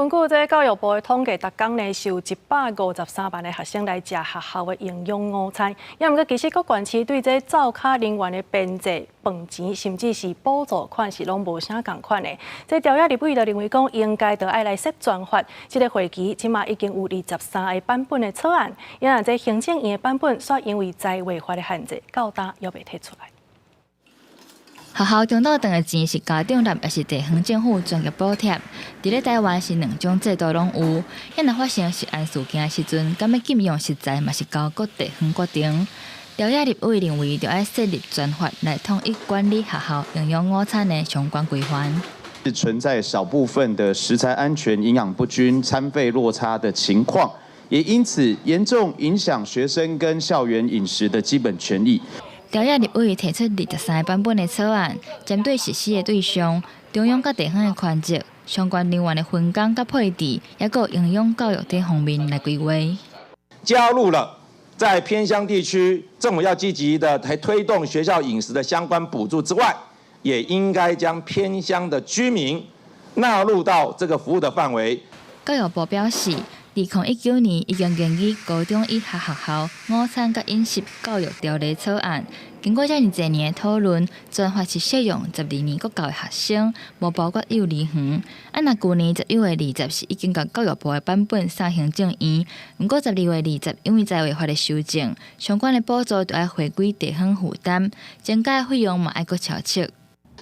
根據這教育部的統計，逐工呢是有153萬个學生來食學校的營養午餐。也毋過，其實各縣市對這灶跤人員的編制、飯錢，甚至是補助款是攏無啥仝款的。這朝野立委就認為講，應該著愛來設專法。這个會期這馬已經有23個版本的草案，也若這行政院的版本，煞因為在位法的限制，到今猶未提出來。學校中晝頓的錢是家長納，抑是地方政府專業補貼？佇咧台灣是兩種制度攏有。若發生食安事件的時陣，敢欲禁用食材嘛是交各地方決定。朝野立委認為，著愛設立專法來統一管理學校營養午餐的相關規範。是存在少部分的食材安全、營養不均、餐費落差的情況，也因此嚴重影響學生跟校園飲食的基本權益。朝野立委提出23個版本的草案，針對實施的對象、中央佮地方的權責、相關人員的分工佮配置，抑閣營養教育等方面來規劃。加入了在偏鄉地區，政府要積極的來推動學校飲食的相關補助之外，也應該將偏鄉的居民納入到這個服務的範圍。教育部表示，2019年已經研擬高中以下學校午餐佮飲食教育條例草案，經過遮爾濟年的討論，專法是適用12年國教的學生，無包括幼兒園。啊，若舊年11月20是已經共教育部的版本送行政院，毋過12月20因為在位法的修正，相關的補助就愛回歸地方負擔，增加費用嘛愛閣調整。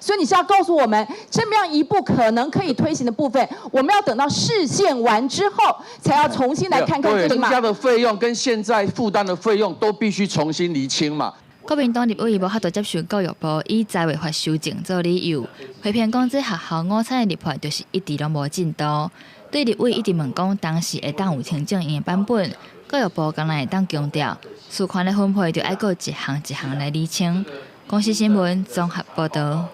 所以你是要告訴我們，這麼樣一步可能可以推行的部分，我們要等到釋憲完之後，才要重新來看看這個增加的費用跟現在負擔的費用都必須重新釐清嘛。國民黨立委無法度接受教育部以在位法修正做理由，批評講這學校午餐的立法就是一直攏無進度。對立委一直問講當時會當有行政院的版本，教育部敢若會當強調，事權的分配就愛閣一項一項來釐清。公視新聞綜合報導。